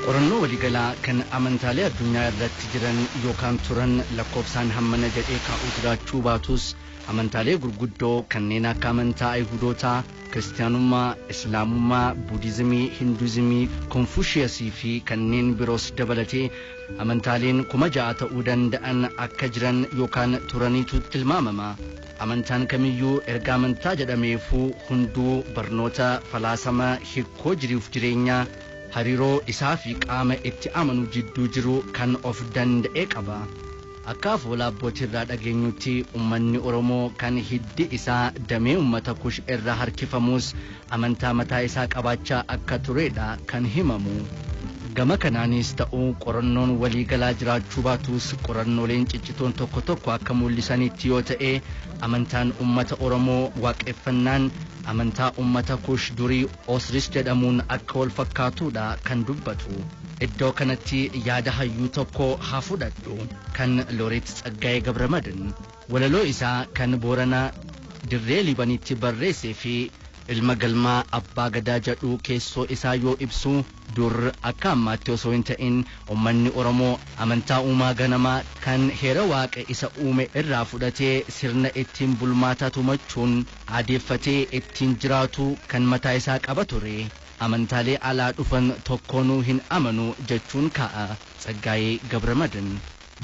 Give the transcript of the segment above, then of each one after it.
Qorannoo waliigalaa kan amantaalee addunyaa irratti jiran yookaan turan lakkoofsaan hammana jedhee kaa'uu jiraachuu baatus, amantaalee gurguddoo kanneen akka amantaa Ayihudootaa, Kiristaanummaa, Islaamummaa, Buudizimii, Hinduuzimii, Konfushiyasii fi kanneen biroos dabalatee amantaaleen 6,000 ta'uu danda'an akka jiran yookaan turaniitu tilmaamama. Amantaan kamiyyuu erga amantaa jedhameefuu hunduu barnoota falaasama hiikoo jiruuf jireenyaa hariiroo isaa fi qaama itti amanu jidduu jiru kan of danda'e qaba. Akka afoola abbootii irraa dhageenyutti, uummanni Oromoo kan hiddi isaa damee uummata Kush irraa harkifamus amantaa mataa isaa qabaachaa akka turedha kan himamu. Gama kanaanis ta'uu qorannoon waliigalaa jiraachuu baatus, qorannooleen ciccitoon tokko tokko akka mul'isanitti yoo ta'e, amantaan uummata Oromoo waaqeffannaan amantaa uummata Kush durii Osris jedhamuun akka wal fakkaatudha kan dubbatu. Iddoo kanatti yaada hayyuu tokko haa fudhadhu, kan Looreet Tsaggaayee Gabramadin walaloo isaa kan Booranaa Dirree Liibanitti barreessee fi Ilma Galmaa Abbaa Gadaa jedhu keessoo isaa yoo ibsu, dur akka ammaatti osoo hin ta'in uummanni Oromoo amantaa uumaa ganamaa kan heera Waaqa isa uume irraa fudhatee sirna ittiin bulmaataa tumachuun aadeeffatee ittiin jiraatu kan mataa isaa qaba ture. Amantaalee alaa dhufan tokkoonuu hin amanu jechuun kaa'a Tsaggaayee Gabramadin.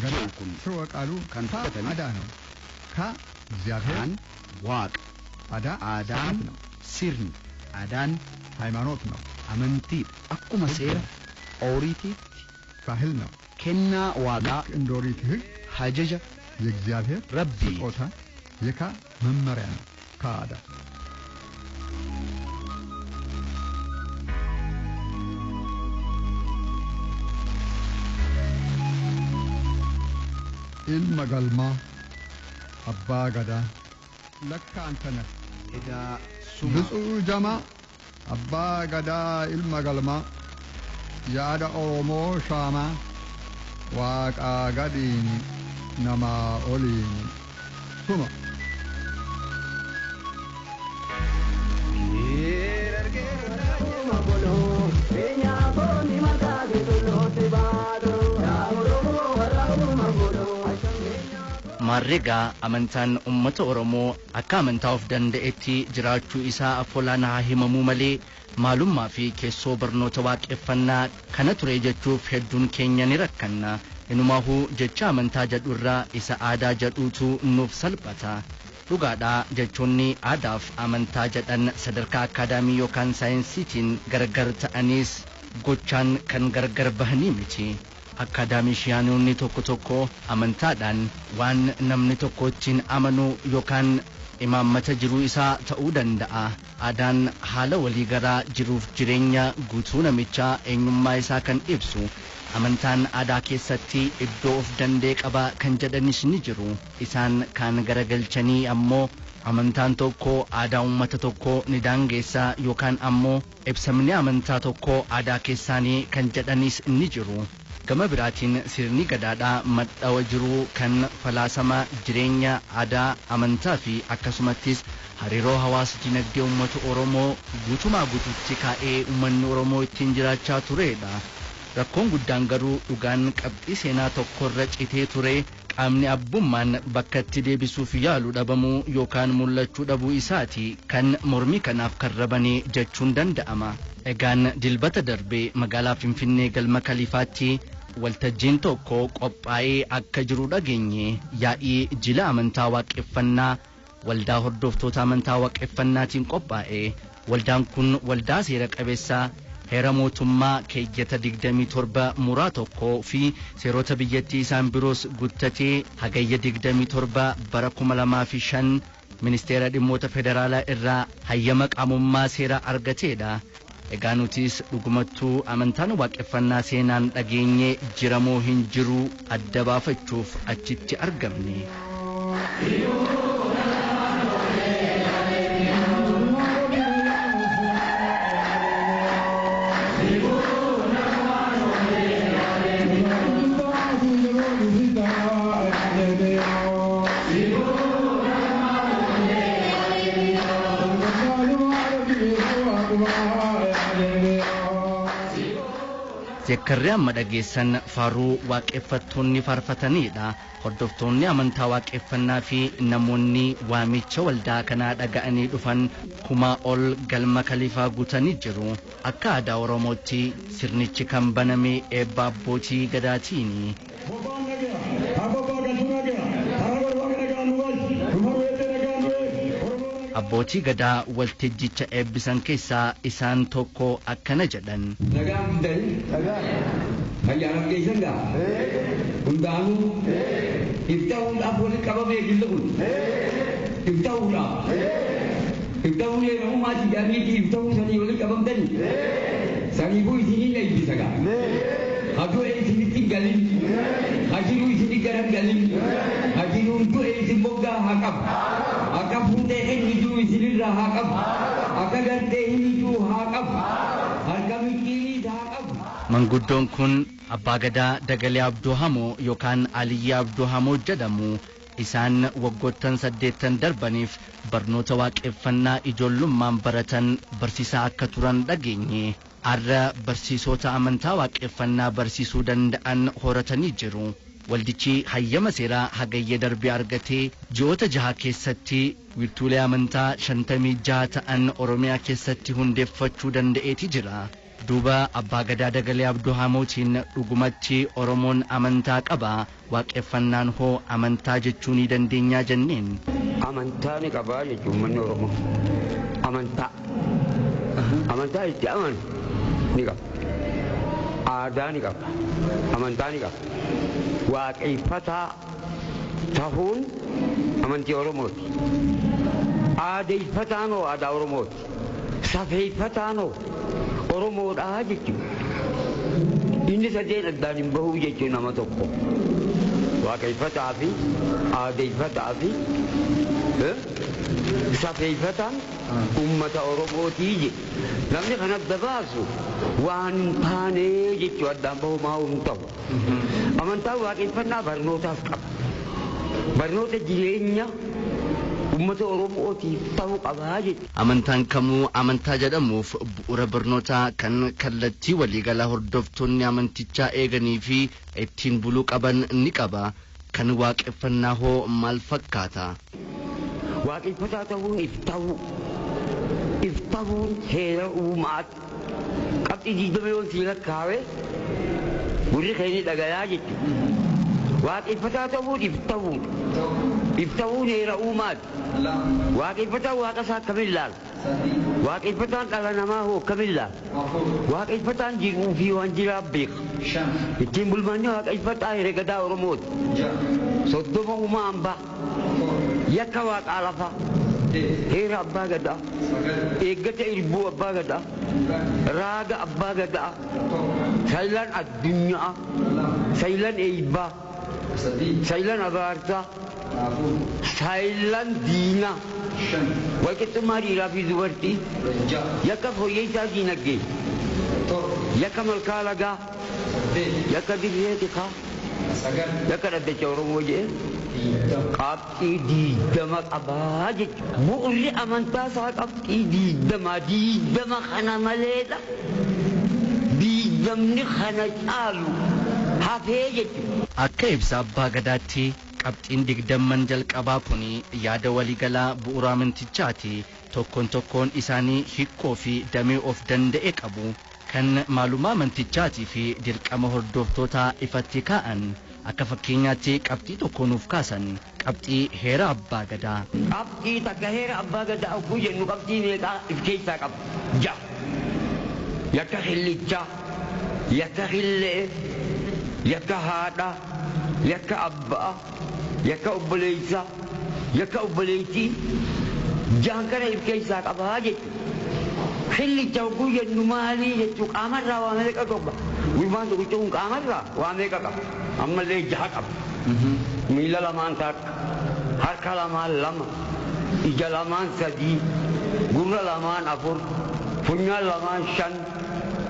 Gadaa kun ስርወ ቃሉ kan ካ fudhatanii አዳ ነው። ካ እግዚአብሔር፣ kaan Waaqa, አዳ aadaan ስርዓት ነው፣ sirni, aadaan ሃይማኖት ነው፣ amantiidha. Akkuma seera Ooriitiitti ባህል ነው። kennaa Waaqaa, ልክ እንደ ኦሪት ሕግ hajaja የእግዚአብሔር Rabbii ስጦታ የካ መመሪያ ነው። ከአዳ Ilma Galmaa Abbaa Gadaa ለካ አንተ ነህ። Egaa suma ብፁዕ ጀማ አባ ገዳ ኢልመ ገልማ yaada Oromoo shaamaa Waaqaa gadiin namaa oliin suma. Maarreegaa amantaan uummata Oromoo akka amantaa of danda'etti jiraachuu isaa afoolaan haa himamuu malee, maalummaa fi keessoo barnoota waaqeffannaa kana ture jechuuf hedduun keenya ni rakkanna. Inumaahuu jecha amantaa jedhu irraa isa aadaa jedhuutu nuuf salphata. Dhugaadhaa, jechoonni aadaaf amantaa jedhan sadarkaa akaadaamii yookaan saayinsiitiin gargar ta'anis gochaan kan gargar bahanii miti. Akaadaamishiyaanonni tokko tokko amantaadhaan waan namni tokko ittiin amanu yookaan imaammata jiruu isaa ta'uu danda'a. Aadaan haala waliigalaa jiruuf jireenya guutuu namichaa, eenyummaa isaa kan ibsu. Amantaan aadaa keessatti iddoo of danda'e qaba kan jedhanis ni jiru. Isaan kaan garagalchanii ammoo amantaan tokko aadaa uummata tokkoo ni daangeessa yookaan ammoo ibsamni amantaa tokko aadaa keessaanii kan jedhanis ni jiru. Gama biraatiin sirni gadaadhaa madhawa jiruu kan falaasama jireenya, aadaa, amantaa fi akkasumattis hariiroo hawaasa dinagdee uummata Oromoo guutumaa guututti kaa'ee uummanni Oromoo ittiin jiraachaa turedha. Rakkoon guddaan garuu dhugaan qabxii seenaa tokkorra citee ture qaamni abbummaan bakka itti deebisuuf yaalu dhabamuu yookaan mul'achuu dhabuu isaati kan mormii kanaaf karrabanii jechuun danda'ama. Egaan Dilbata darbee magaalaa Finfinnee Galma Kaliifaatti waltajjiin tokko qophaa'ee akka jiru dhageenye. Yaa'ii jila amantaa waaqeffannaa waldaa hordoftoota amantaa waaqeffannaatiin qophaa'e. Waldaan kun waldaa seera qabeessaa heera mootummaa keeyyata 27 muraa 1 fi seerota biyyattii isaan biroos guttatee Hagayya 27 bara 2005 ministeera dhimmoota federaalaa irraa hayyama qaamummaa seera argateedha. Egaa nutis dhugumattuu amantaan waaqeffannaa seenaan dhageenye jiramoo hin jiru adda baafachuuf achitti argamne. Jeekkarri amma dhageessan faaruu waaqeffattoonni faarfataniidha. Hordoftoonni amantaa waaqeffannaa fi namoonni waamicha waldaa kanaa dhaga'anii dhufan kumaa ol galma kaliifaa guutanii jiru. Akka aadaa Oromootti sirnichi kan baname eebba abbootii gadaatiini. Abbootii gadaa waltajjicha eebbisan keessaa isaan tokko akkana jedhan. Nagaan guddanii ayyaana geessan gaa hundaanuu ifta'uudhaaf walitti qabamee jilli kun ifta'uudhaaf ifta'uun heeramummaa jedhaniiti ifta'uu sanii walitti qabamtanii saniifuu isiniin eebbisa gaa hadu'e isinitti galin hajiruu isini garan galin hajiruun du'e isin moggaa haa qabu akka fuutee inni jiru isinirraa haa qabu akka gartee inni jiru haa qabu harka micciiriis haa qabu. Manguddoon kun Abbaa Gadaa Dagalee Abdoo Hamoo yookaan Aliyyaa Abdoo Hamoo jedhamu. Isaan waggoottan 80 darbaniif barnoota waaqeffannaa ijoollummaan baratan barsiisaa akka turan dhageenye. Har'a barsiisota amantaa waaqeffannaa barsiisuu danda'an horatanii jiru. Waldichi hayyama seeraa hagayya darbee argatee ji'oota 6 keessatti wiirtuulee amantaa 56 ta'an Oromiyaa keessatti hundeeffachuu danda'eeti jira. Duuba Abbaa Gadaa Dagalee Abdoo Hamootiin dhugumatti Oromoon amantaa qaba. Waaqeffannaan hoo amantaa jechuu ni dandeenyaa jenneen. Amantaa ni qabaa jechuun uummanni Oromoo. Amantaa. Amantaa itti amanu ni qaba. Aadaa ni qaba. Amantaa ni qaba. Waaqeffataa tahuun amantii Oromooti. Aadeeffataan hoo aadaa Oromooti. Safeeffataan hoo Oromoodhaa jechuudha. Inni sadeen addaan hin bahuu jechuun nama tokko. Waaqeffataa fi aadeeffataa fi safeeffataan uummata Oromootii jedhe. Namni kana adda baasu waan hin taane jechuu addaan bahu maa hin ta'u. Amantaan waaqeffannaa barnootaaf qaba. Barnoota jireenya uummata Oromootiif ta'uu qabaa jechuudha. Amantaan kamuu amantaa jedhamuuf bu'uura barnootaa kan kallattii waliigalaa hordoftoonni amantichaa eeganii fi ittiin buluu qaban ni qaba. Kan waaqeffannaa hoo maal fakkaata? Waaqeffataa ta'uun if ta'uu. If ta'uun heera uumaati. Qabxii 20 yoon sii lakkaa'e gurri keenya dhagayaa jechuudha. Waaqeffataa ta'uun if ta'uudha. If ta'uun heera uumaati. Waaqeffataan waaqa isaa akkamiin ilaala? Waaqeffataan dhala namaa hoo akkamiin ilaala? Waaqeffataan jiruu fi waan jiraa beeka. Ittiin bulmaanni waaqeffataa herregadaa Oromooti. 30 uumaa hambaa. Yakka waaqaa lafaa. Heera abbaa gadaa. Eeggata irbuu abbaa gadaa. Raaga abbaa gadaa. Saylan addunyaa. Saylan eebbaa. Saylan abaarsaa. Saylan diinaa. Walqixxummaa dhiiraa fi dubartii. Yakka fooyyessaa diinagdee. Yakka malkaa lagaa. Yakka dirree tikaa. Yakka dhaddacha Oromoo jedhee. Qabxii 20 qabaa jechuudha. Bu'uurri amantaa isaa qabxii 20 20 kana maleedha. 20 kana caalu hafee jechuudha. Akka ibsa Abbaa Gadaatti qabxiin 20 jalqabaa kun yaada waliigalaa bu'uura amantichaati. Tokkoon tokkoon isaanii hikkoo fi damee of danda'e qabu. Kan maalummaa amantichaatii fi dirqama hordoftootaa ifatti kaa'an. Akka fakkeenyaatti qabxii tokko nuuf kaasan qabxii heera Abbaa Gadaa. Qabxii takka heera Abbaa Gadaa ogguu jennu qabxii meeqaa if keessaa qaba? 6. Yakka hillichaa, yakka hillee, yakka haadhaa, yakka abbaa, yakka obboleessaa, yakka obboleettii 6 kana if keessaa qabaa jechuudha. Hillicha ogguu jennu maalii jechuu qaamarraa waa meeqa qaba? Gurbaan tokkicha kun qaamarraa waa meeqa qaba? Ammallee 6 qaba. Miila lamaan takka, harka lamaan 2, ija lamaan 3, gurra lamaan 4, funyaan lamaan 5,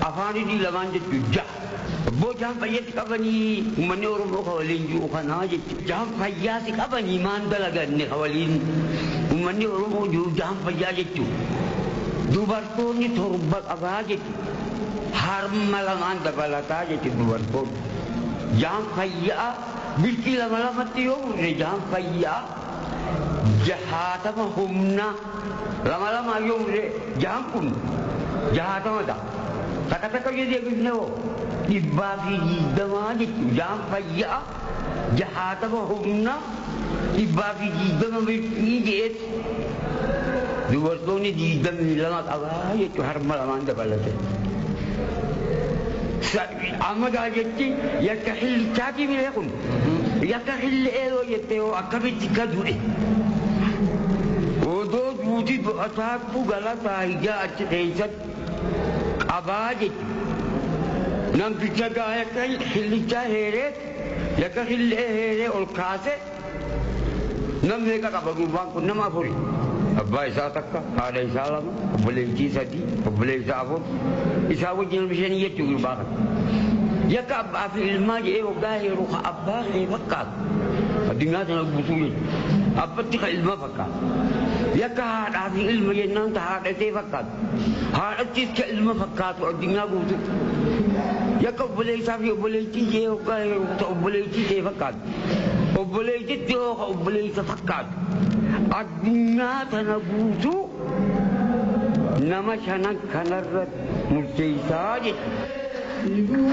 afaan hidhii lamaan jechuun 6. Abboo jahan fayyaatti qabanii uummanni Oromoo ka waliin jiru kanaa jechuudha. Jahan fayyaatti qabanii maan dalaganne ka waliin uummanni Oromoo jiru jahan fayyaa jechuudha. Dubartoonni 7 qabaa jechuudha. Harma lamaan dabalataa jechuudha dubartoonni. Jaan fayyaa bilchii 2 2tti yoo murre jaan fayyaa 60 humna 2 2 yoo murre jaan kun 60 ta'a. Takka takka yoo deebifne hoo 120 jechuudha. Jaan fayyaa 60 humna 120 bilchii je'eetti. Dubartoonni 22 qabaa jechuudha harma lamaan dabalate. Amma gaa jechi yakka xillichaatii milee kun yakka xilli'ee yoo jette yoo akkamitti ka du'e. Odoo duuti du'ataattu galataa hijaa achi keessatti qabaa jechuudha. Namticha gaa yakka xillichaa heeree yakka xilli'ee heeree ol kaase namni meeqa qaba gurbaan kun nama 4. Abbaa isaa 1, haadha isaa 2, obboleettii 3, obboleessa 4, isaa wajjin 5 jechuu gurbaa kana. Yakka abbaa fi ilmaa jedhee hoggaa heeru ka abbaa kee fakkaatu. Addunyaa tana guutuu jechuudha. Abbatti ka ilma fakkaatu. Yakka haadhaa fi ilma jennaan ta haadhatee fakkaatu. Haadhattis ka ilma fakkaatu addunyaa guutuu. Yakka obboleessaa fi obboleettii jedhee hoggaa heeru ta obboleettii ta'e fakkaatu. Obboleettitti hoo ka obboleessa fakkaatu. Addunyaa tana guutuu nama 5 kanarra murteessaa jechuudha.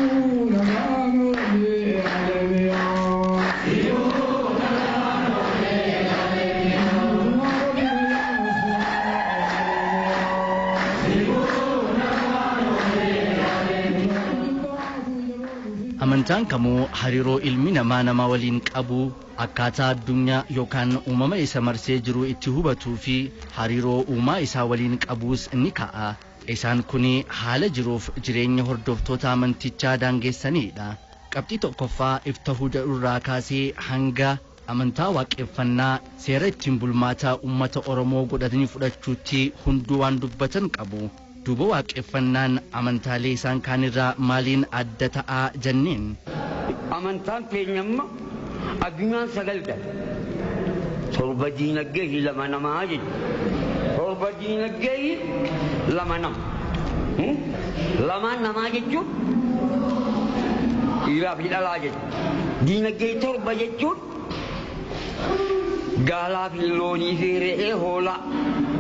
Amantaan kamuu hariiroo ilmi namaa nama waliin qabu akkaataa addunyaa yookaan uumama isa marsee jiru itti hubatuu fi hariiroo uumaa isaa waliin qabuus ni ka'a. Isaan kun haala jiruuf jireenya hordoftoota amantichaa daangessanidha. Qabxii tokkoffaa iftahuu jedhurraa kaasee hanga amantaa waaqeffannaa seera ittiin bulmaataa uummata Oromoo godhatanii fudhachuutti hunduu waan dubbatan qabu. Duuba waaqeffannaan amantaalee isaan kaanirraa maaliin adda ta'aa jenneen? Amantaan keenya amma addunyaan 9 dha. 7 diinagdee fi 2 namaa jechuudha. 7 diinagdee fi 2 nama. 2 namaa jechuun dhiiraa fi dhalaa jechuudha. Diinagdee 7 jechuun gaalaa fi loonii fi re'ee hoolaa.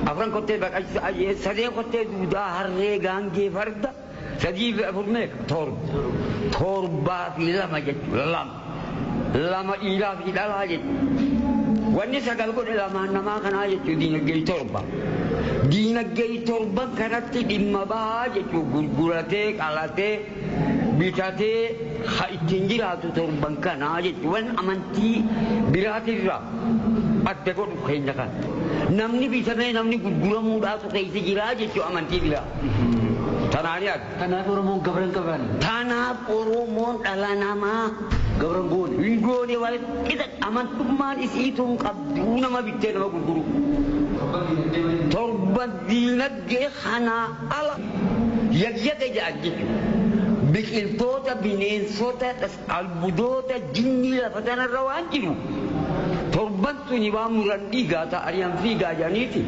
4 kottee baqaqsa 3 kottee duudaa harree gaangee farda 3 fi 4 meeqa 7. 7 fi 2 jechuudha 2. 2 dhiiraa fi dhalaa jechuudha. Wanni 9 godhe 2 namaa kanaa jechuudha diinagdee 7. Diinagdee 7 kanatti dhimma bahaa jechuudha gurguratee qalatee bitatee ha ittiin jiraatu 7 kanaa jechuudha. Wanni amantii biraatirraa adda godhu keenya kana. Namni bitamee namni gurguramuudhaatu keessa jiraa jechuudha amantii biraa. Tanaani adda. Kanaaf Oromoon gabra hin qaban. Kanaaf Oromoon dhala namaa Gabra hin goone. Hin goone wal qixa amantummaan isiitu hin qabdu nama bittee nama gurguru. 7 diinagdee kanaa ala yagyaga jedhan jechuudha. Biqiltoota, bineensota, albuudoota, jinnii lafa kanarra waan jiru. 7 suni waan muran dhiigaa ta'anii fiigaa jedhaniiti.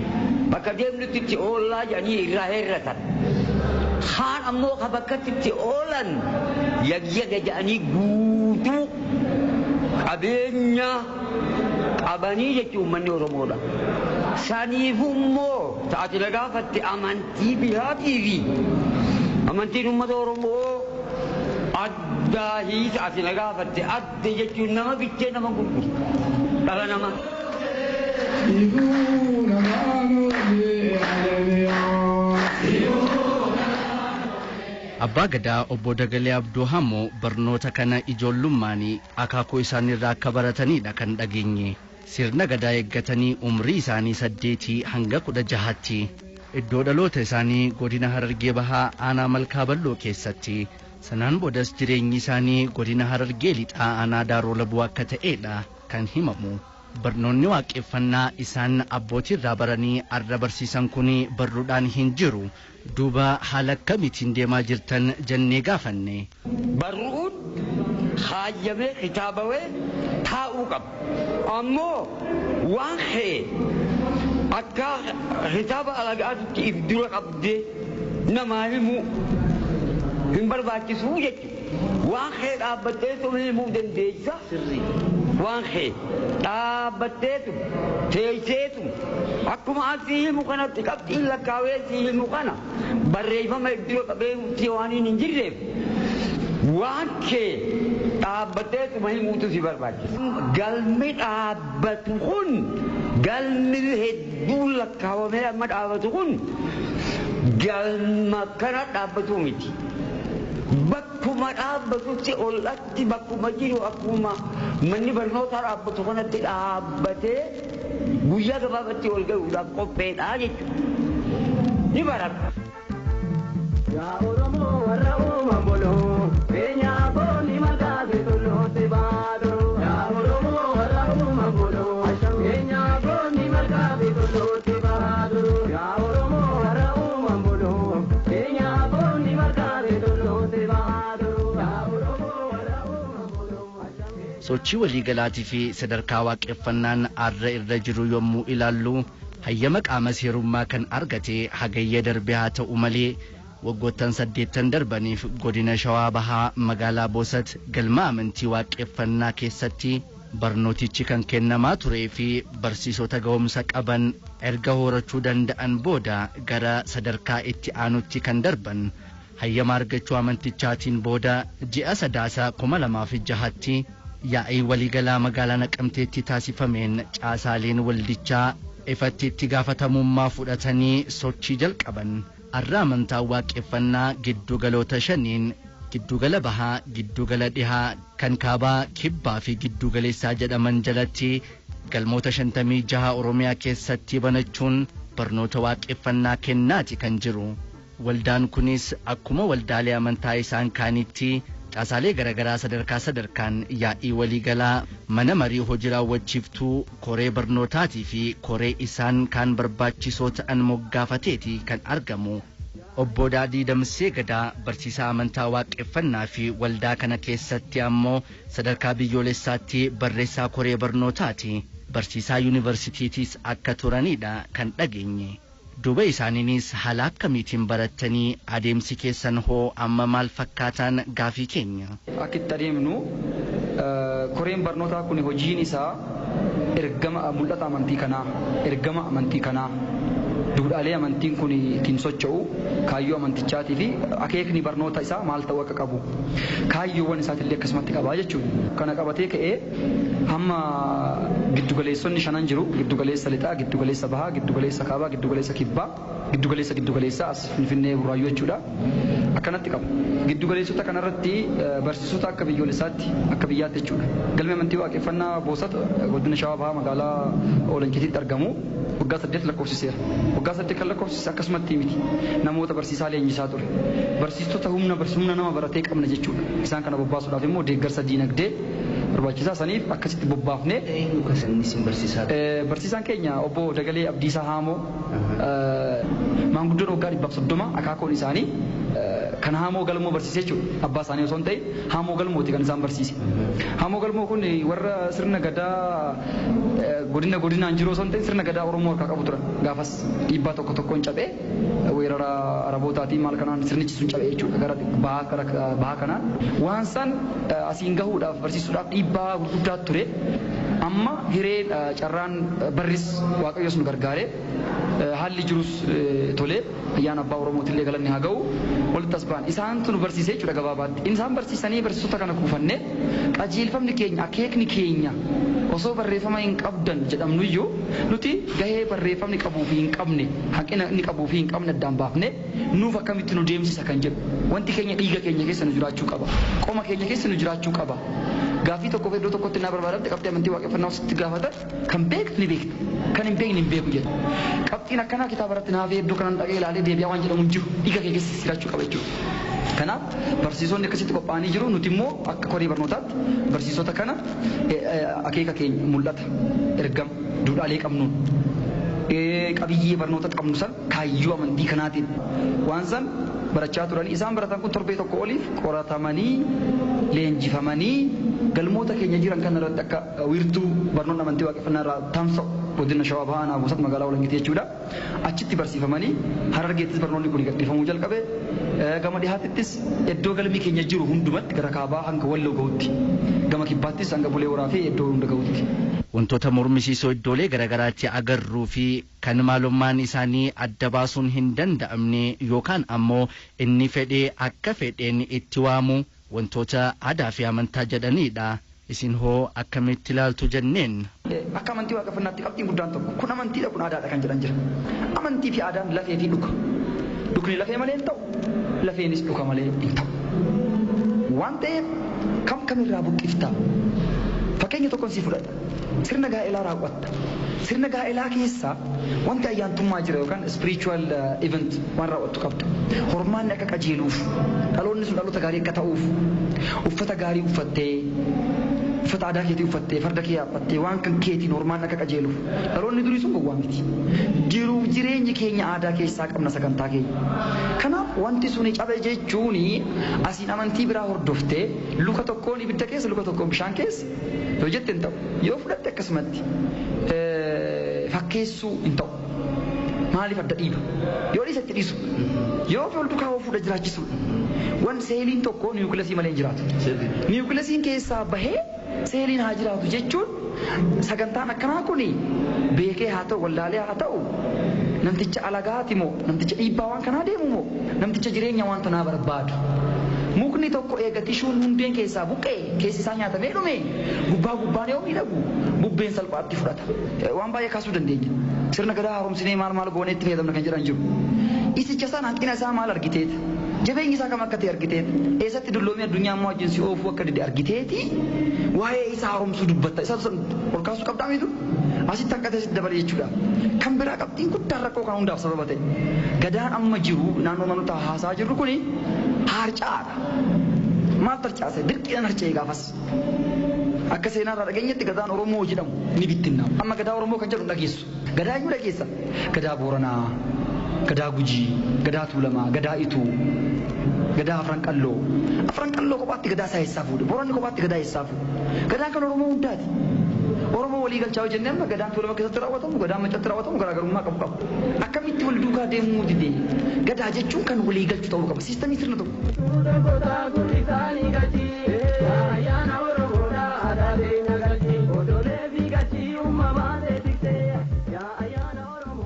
Bakka deemnutti itti oollaa jedhanii irraa herratan. Kaan ammoo ka bakkatti itti oolan yagyaga jedhanii guutuu qabeenya qabanii jechuun uummanni Oromoodha. Saniifuu immoo taati na gaafatte amantii biraatii fi amantiin uummata Oromoo addaa hiisa ati na gaafatte adda jechuun nama bichee nama gurguru dhala namaa. Abbaa Gadaa obbo Dagalee Abduu Hammoo barnoota kana ijoollummaanii akaakuu isaaniirraa akka baratanidha kan dhageenye. Sirna gadaa eeggatanii umrii isaanii 8 hanga 16tti iddoo dhaloota isaanii godina Harargee Bahaa aanaa Malkaa Balloo keessatti sanaan boodas jireenyi isaanii godina Harargee Lixaa aanaa Daaroo Labuu akka ta'edha kan himamu. Barnoonni waaqeffannaa isaan abbootiirraa baranii arra barsiisan kun barruudhaan hin jiru. Duuba haala akkamiitiin deemaa jirtan jennee gaafanne. Barruun haayyamee kitaabawee taa'uu qaba. Ammoo waan ka'e Akka kitaaba alagaatti if dura qabdee namaa himuu hin barbaachisuu jechuudha. Waan kee dhaabbatteetu himuu dandeessa. Waan kee dhaabbatteetu teesseetu akkuma asii himu kanatti qabxiin lakkaawee sii himu kana barreeffama if dura qabee waan hin jirreef waan kee dhaabbatteetuma himuutu si barbaachisa. Galmi dhaabbatu kun galmi hedduun lakkaawamee amma dhaabbatu kun galma kana dhaabbatu miti. Bakkuma dhaabbatutti ol'atti bakkuma jiru akkuma manni barnootaa dhaabbatu kanatti dhaabbatee guyyaa gabaabatti ol gahuudhaaf qopheedha jechuudha. Ni barata. Yaa Oromoo warra uuman buloo, keenya aboonni malkaase tulluutti baaduu. Yaa Oromoo warra uuman buloo, keenya aboonni malkaase tulluutti baaduu. Yaa Oromoo warra uuman buloo, keenya aboonni malkaase tulluutti baaduu. Yaa Oromoo warra uuman buloo. Sochii waliigalaatii fi sadarkaa waaqeffannaan arra irra jiru yommuu ilaallu hayyama qaama seerummaa kan argate hagayya darbe haa ta'u malee waggoottan 8 darbaniif godina Shawaa Bahaa magaalaa Boosat galma amantii waaqeffannaa keessatti barnootichi kan kennamaa turee fi barsiisota ga'umsa qaban erga horachuu danda'an booda gara sadarkaa itti aanutti kan darban hayyama argachuu amantichaatiin booda ji'a Sadaasa 2006tti yaa'ii waliigalaa magaalaa Naqamteetti taasifameen caasaaleen waldichaa ifatti itti gaafatamummaa fudhatanii sochii jalqaban. Arra amantaa waaqeffannaa giddugaloota shaniin giddugala bahaa, giddugala dhihaa, kan kaabaa, kibbaa fi giddugaleessaa jedhaman jalatti galmoota 56 Oromiyaa keessatti banachuun barnoota waaqeffannaa kennaati kan jiru. Waldaan kunis akkuma waldaalee amantaa isaan kaanitti caasaalee garaagaraa sadarkaa sadarkaan yaa'ii waliigalaa mana marii hojii raawwachiiftuu koree barnootaatii fi koree isaan kaan barbaachisoo ta'an moggaafateeti kan argamu. Obbo Daadii Damsee Gadaa barsiisaa amantaa waaqeffannaa fi waldaa kana keessatti ammoo sadarkaa biyyoolessaatti barreessaa koree barnootaati. Barsiisaa yuunivarsiitiitis akka turanidha kan dhageenye. Duuba isaaniinis haala akkamiitiin barattanii adeemsi keessan hoo amma maal fakkaataan gaafii keenya. Akka itti adeemnu koreen barnootaa kun hojiin isaa ergama mul'ata amantii kanaa, ergama amantii kanaa, duudhaalee amantiin kun ittiin socho'u, kaayyoo amantichaatii fi akeekni barnoota isaa maal ta'uu akka qabu, kaayyoowwan isaatillee akkasumatti qabaa jechuudha. Kana qabatee ka'ee hamma giddugaleessonni shanan jiru, giddugaleessa lixaa, giddugaleessa bahaa, giddugaleessa kaabaa, giddugaleessa kibbaa, giddugaleessa giddugaleessaa as Finfinnee Buraayyuu jechuudha. Akkanatti qaba. Giddugaleessota kanarratti barsiisota akka biyyoolessaatti akka biyyaatti jechuudha. Galmi amantii waaqeffannaa Boosat godina Shawaa Bahaa magaalaa Oolanchitiitti argamu waggaa 8 lakkoofsiseera. Waggaa 8 kan lakkoofsise akkasumatti miti. Namoota barsiisaa leenjisaa ture. Barsiistota humna nama baratee qabna jechuudha. Isaan kana bobbaasuudhaaf immoo deeggarsa diinagdee barbaachisaa saniif akkasitti bobbaafne. Barsiisaan keenya obbo Dagalee Abdiisaa Haamoo maanguddoon waggaa 130 akaakoon isaanii kan Haamoo Galmoo barsiise jechuudha. Abbaa isaanii osoo hin ta'in Haamoo Galmooti kan isaan barsiise. Haamoo Galmoo kun warra sirna gadaa godina godinaan jiru osoo hin ta'in sirna gadaa Oromoo harkaa qabu turan. Gaafas dhiibbaa tokko tokkoon cabee weerara Arabootaatiin maal kanaan sirnichi sun cabee jechuudha gara bahaa kanaan. Waan san asiin gahuudhaaf barsiisuudhaaf dhiibbaa gurguddaa ture. Amma hireen carraan barris Waaqayyoos nu gargaaree haalli jirus tolee ayyaana abbaa Oromootillee galanni haa ga'u walitti as ba'an isaantu nu barsiisee jechuudha gabaabaatti. Isaan barsiisanii barsiisota kana kuufannee qajeelfamni keenya akeekni keenya osoo barreeffama hin qabdan jedhamnu iyyuu nuti gahee barreeffamni qabuu fi hin qabne hanqina inni qabuu fi hin qabne addaan baafne nuuf akkamitti nu deemsisa kan jedhu wanti keenya dhiiga keenya keessa nu jiraachuu qaba qoma keenya keessa nu jiraachuu qaba. Gaaffii tokkoof iddoo tokkotti naa barbaadamte qabxii amantii waaqeffannaa sitti gaafatan kan beektu ni beekta kan hin beekne hin beeku jedha. Qabxiin akkanaa kitaaba irratti naaf iddoo kanan dhaqee ilaalee deebi'aa waan jedhamu hin jiru dhiiga kee keessa jiraachuu qaba jechuudha. Kanaaf barsiisonni akkasitti qophaa'anii jiru nuti immoo akka koree barnootaatti barsiisota kana akeeka keenya mul'ata ergama duudhaalee qabnuun qabiyyee barnoota qabnu san kaayyoo amantii kanaatiin waan san barachaa turanii isaan baratan kun torbee tokko oliif qoratamanii leenjifamanii galmoota keenya jiran kana irratti akka wiirtuu barnoonni amantii waaqeffannaa irraa tamsa'u Godina Shawaa Bahaa Naabuusat magaalaa Walangitii jechuudha. Achitti barsiifamanii Harargeettis barnoonni kun gadhiifamuu jalqabe. Gama dhihaatittis iddoo galmi keenya jiru hundumatti gara kaabaa hanga Walloo gahutti. Gama kibbaattis hanga Bulee Horaa fi iddoo hunda gahutti. Wantoota mormisiisoo iddoolee garaagaraatti agarruu fi kan maalummaan isaanii adda baasuun hin danda'amne yookaan ammoo inni fedhee akka fedheen itti waamu wantoota aadaa fi amantaa jedhanidha. Isin hoo akkamitti ilaaltu jenneen? Akka amantii waaqeffannaatti qabxiin guddaan tokko kun amantiidha kun aadaadha kan jedhan jira. Amantii fi aadaan lafee fi dhuka. Dhukni lafee malee hin ta'u, lafeenis dhuka malee hin ta'u. Waan ta'eef kam kamirraa buqqiftaa? Fakkeenya tokkoon si fudhadha. Sirna gaa'elaa raawwatta. Sirna gaa'elaa keessa wanti ayyaantummaa jira yookaan spiritual event waan raawwattu qabda. Hormaanni akka qajeeluuf, dhaloonni sun dhaloota gaarii akka ta'uuf, uffata gaarii uffattee, uffata aadaa keetii uffattee, farda kee yaabbattee waan kan keetiin hormaanni akka qajeeluuf. Dhaloonni durii sun gowwaa miti. Jiruuf jireenyi keenya aadaa keessaa qabna sagantaa keenya. Kanaaf wanti suni cabe jechuun asiin amantii biraa hordoftee luka tokkoon ibidda keessa luka tokkoon bishaan keessa yoo jette hin ta'u. Yoo fudhatte akkasumatti fakkeessuu hin ta'u. Maaliif adda dhiiba? Yoo dhiisa itti dhiisu. Yoo wal duukaa fuudha jiraachisuudha. Wan seeliin tokko niwukilasii malee hin jiraatu. Niwukilaasiin keessaa bahee seeliin haa jiraatu jechuun sagantaan akkanaa kun beekee haa ta'u wallaalee haa ta'u namticha alagaati moo namticha dhiibbaa waan kanaa deemu moo namticha jireenya waan tanaa barbaadu. Mukni tokko eega tishuun hundeen keessaa buqqee keessi isaa nyaatamee dhume gubbaa gubbaan yoo miidhagu bubbeen salphaatti fudhata. Waan baay'ee kaasuu dandeenya. Sirna gadaa haaromsinee maal maal goonee itti fayyadamna kan jedhan jiru. Isicha sana hanqina isaa maal argiteet? Jabeenyi isaa kam akka ta'e argiteet? Eessatti dulloomee addunyaa ammoo wajjin si oofuu akka dide argiteeti? Waa'ee isaa haaromsuu dubbatta. Isa ol kaasuu qabdaa mitu? Asitti hanqatee asitti dabale jechuudha. Kan biraa qabxiin guddaan rakkoo kan hundaaf sababa ta'e. Gadaan amma jiru naannoo manoota haasaa jirru kuni harcaadha. Maal harcaase? Dirqiidhaan harca'e gaafas. Akka seenaarraa dhageenyetti gadaan Oromoo jedhamu ni bittinnaa'u. Amma gadaa Oromoo kan jedhu hin dhageessu. Gadaa eenyu dhageessa? Gadaa Booranaa, Gadaa Gujii, Gadaa Tuulamaa, Gadaa Ituu, Gadaa Afran Qalloo. Afran Qalloo kophaatti gadaa isaa eessaa fuudhe? Booranni kophaatti gadaa eessaa fuudhe? Gadaan kan Oromoo hundaati. Oromoo walii galchaa yoo jennee amma gadaan Tuulama keessatti raawwatamu, gadaan Maccatti raawwatamu garaagarummaa qabu qabu. Akkamitti wal duukaa deemuu dide? Gadaa jechuun kan walii galchu ta'uu qaba. Siistamii sirna tokko.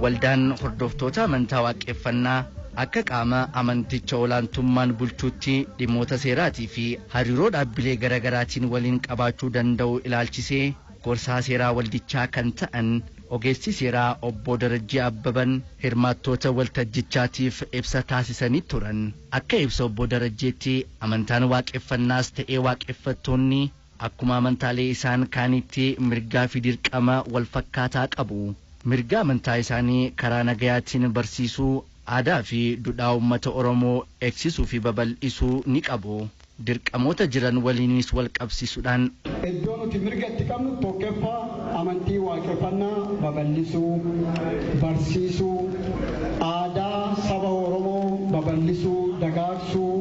Waldaan hordoftoota amantaa waaqeffannaa akka qaama amanticha olaantummaan bulchuutti dhimmoota seeraatii fi hariiroo dhaabbilee garaagaraatiin waliin qabaachuu danda'u ilaalchisee gorsaa seeraa waldichaa kan ta'an ogeessi seeraa obbo Darajjii Abbaban hirmaattoota waltajjichaatiif ibsa taasisanii turan. Akka ibsa obbo Darajjeetti amantaan waaqeffannaas ta'ee waaqeffattoonni akkuma amantaalee isaan kaanitti mirgaa fi dirqama wal fakkaataa qabu. Mirga amantaa isaanii karaa nagayaatiin barsiisuu, aadaa fi duudhaa uummata Oromoo eegsisuu fi babal'isuu ni qabu. Dirqamoota jiran waliinis wal qabsiisuudhaan Iddoo nuti mirga itti qabnu tokkoffaa amantii waaqeffannaa babal'isuu, barsiisuu, aadaa saba Oromoo babal'isuu, dagaagsuu,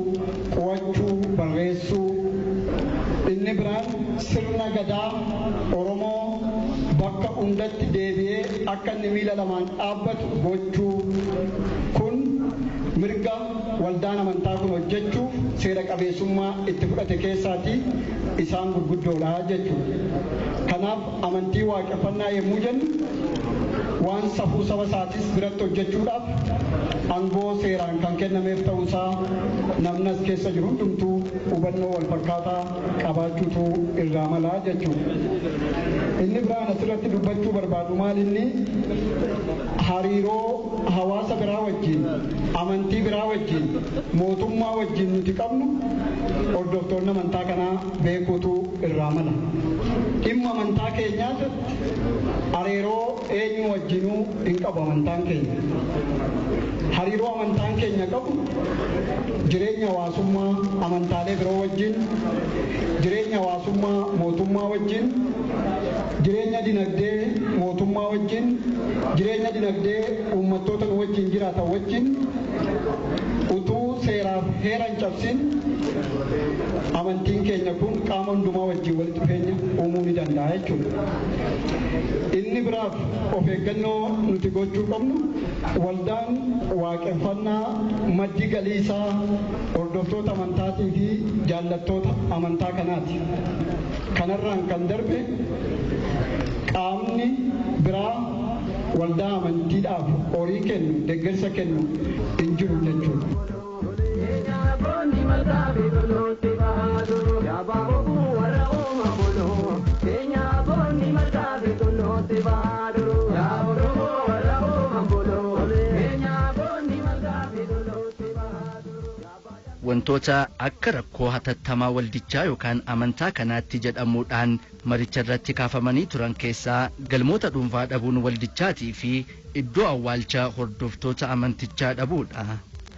qo'achuu, barreessuu. Inni biraan sirna gadaa Oromoo bakka hundatti deebi'ee akka inni miila lamaan dhaabbatu gochuu kun mirga waldaan amantaa kun hojjechuuf seera qabeessummaa itti fudhate keessaatii isaan gurguddoodha jechuudha. Kanaaf amantii waaqeffannaa yommuu jennu waan safuu saba isaatis biratti hojjechuudhaaf aangoo seeraan kan kennameef ta'uusaa namni as keessa jiru hundumtuu hubannoo wal fakkaataa qabaachuutu irraa malaa jechuudha. Inni biraan asirratti dubbachuu barbaadu maal inni hariiroo hawaasa biraa wajjin, amantii biraa wajjin, mootummaa wajjin nuti qabnu hordoftoonni amantaa kanaa beekuutu irraa mala. Dhimma amantaa keenyaatti hariiroo eenyu wajjinuu hin qabu amantaan keenya. Hariiroo amantaan keenya qabu jireenya hawaasummaa amantaalee biroo wajjin, jireenya hawaasummaa mootummaa wajjin, jireenya dinagdee mootummaa wajjin, jireenya dinagdee uummattoota nu wajjin jiraatan wajjin utuu seeraa seeraaf heera hin cabsin amantiin keenya kun qaama hundumaa wajjin walitti dhufeenya uumuu ni danda'a jechuudha. Inni biraaf of eeggannoo nuti gochuu qabnu waldaan waaqeffannaa maddi galii isaa hordoftoota amantaatii fi jaallattoota amantaa kanaati. Kanarraan kan darbe qaamni biraa waldaa amantiidhaaf horii kennu deeggarsa kennu hin jiru jechuudha. Wantoota akka rakkoo hatattamaa waldichaa yookaan amantaa kanaatti jedhamuudhaan maricha irratti kaafamanii turan keessaa galmoota dhuunfaa dhabuun waldichaatii fi iddoo awwaalcha hordoftoota amantichaa dhabuudha.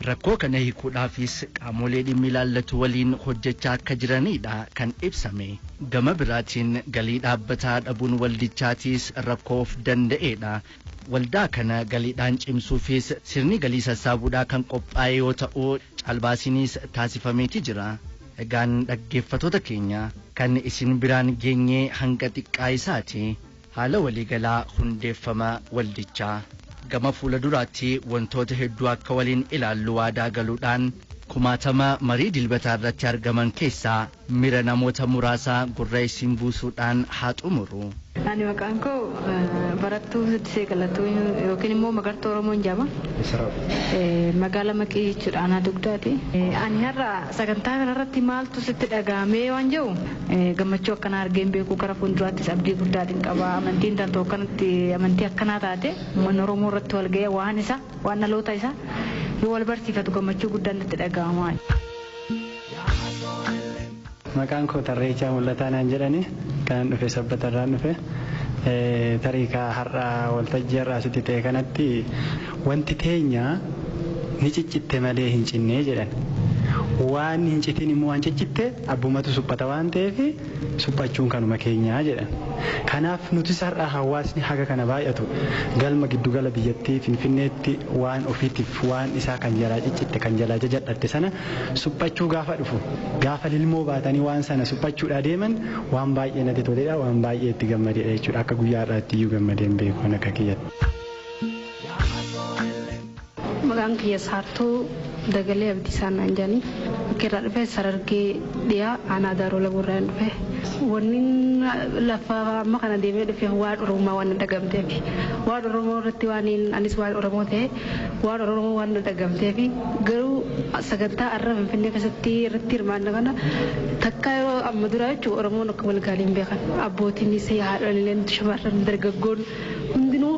Rakkoo kana hiikuudhaafis qaamolee dhimmi ilaallatu waliin hojjechaa akka jiranidha kan ibsame. Gama biraatiin galii dhaabbataa dhabuun waldichaatiis rakkoo of danda'eedha. Waldaa kana galiidhaan cimsuufis sirni galii sassaabuudhaa kan qophaa'e yoo ta'u caalbaasiinis taasifameeti jira. Egaan dhaggeeffattoota keenya kan isin biraan geenyee hanga xiqqaa isaati haala waliigalaa hundeeffama waldichaa. Gama fuula duraatti wantoota hedduu akka waliin ilaallu waadaa galuudhaan kumaatama marii dilbataa irratti argaman keessaa mira namoota muraasaa gurra isin buusuudhaan haa xumuru. Ani maqaan koo barattuu Siddisee Galatuu yookiin immoo Magartuu Oromoon jedhama. Magaala Maqii jechuudha aanaa dugdaati. Ani har'a sagantaa kanarratti maaltu sitti dhaga'amee waan jedhu gammachuu akkanaa argeen beekuu gara fuulduraattis abdii guddaatiin qaba. Amantiin tantoo akkanatti amantii akkanaa taate uummanni Oromoo irratti wal ga'ee waan isa waan dhaloota isa yoo wal barsiifatu gammachuu guddaan natti dhaga'ama. Maqaan koo Tarreechaa Mul'ataa naan jedhani kanan dhufe Sabbatarraan dhufe tarii ka har'a waltajjii har'a asitti ta'e kanatti wanti teenya ni ciccitte malee hin cinnee jedhan. Waan hin citin immoo waan ciccitte abbumatu suphata waan ta'eef suphachuun kanuma keenyaa jedhan. Kanaaf nutis har'a hawaasni haga kana baay'atu galma giddugala biyyattii Finfinneetti waan ofiitiif waan isaa kan jalaa ciccitte kan jalaa jajadhatte sana suphachuu gaafa dhufu gaafa lilmoo baatanii waan sana suphachuudhaa deeman waan baay'ee natti toledha waan baay'ee itti gammadeedha jechuudha akka guyyaa har'aatti iyyuu gammadeen beeku kan akka kiyyatti. Maqaan kiyya Saartuu Dagalee Abdiisaa naan jedhani. Bakka irraa dhufe Sarargee dhiyaa aanaa Daaroo Labuurraa dhufe. Wanni lafa amma kana deemee dhufe waan Oromoo waan dhagamteef. Waan Oromoo irratti waan anis waan Oromoo ta'e waan Oromoo waan dhagamteef garuu sagantaa har'a Finfinnee keessatti irratti hirmaanna kana takka yeroo amma dura jechuun Oromoon akka wal gaaliin beekan. Abbootiinis haadholileen shamarran dargaggoon hundinuu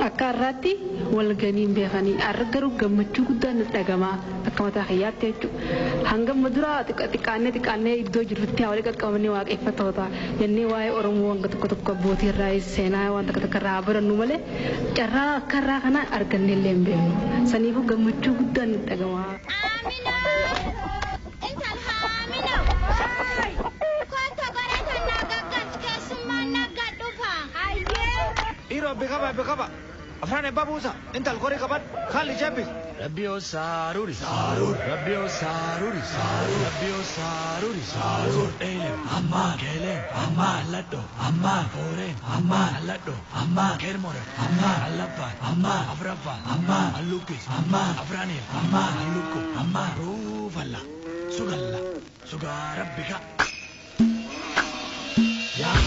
akka har'aatti wal ganii hin beekanii har'a garuu gammachuu guddaan natti dhagama akka mataa kiyyaatti jechuudha. Hanga amma dura xiqqaannee xiqqaannee iddoo jirrutti haa walii qaqqabamnee waaqeffattoota jennee waa'ee Oromoo wanta tokko tokko abbootii irraa seenaa waan tokko tokko irraa barannu malee carraa akka har'aa kana argannee illee hin beeknu. Saniifuu gammachuu guddaan natti dhagama. Rabbi qaba rabbi qaba afran ebbaa buusa intal qorii qaban kaalli jabbi. Rabbi oo saaruri saarur Rabbi oo saaruri saarur Rabbi oo saaruri saarur Eelem amma keelem amma alladho amma fooreen amma alladho amma keermore amma allabbaan amma afraffaan amma allukkis amma afraniif amma allukku amma ruufalla sugalla sugaa rabbi ka. Yaa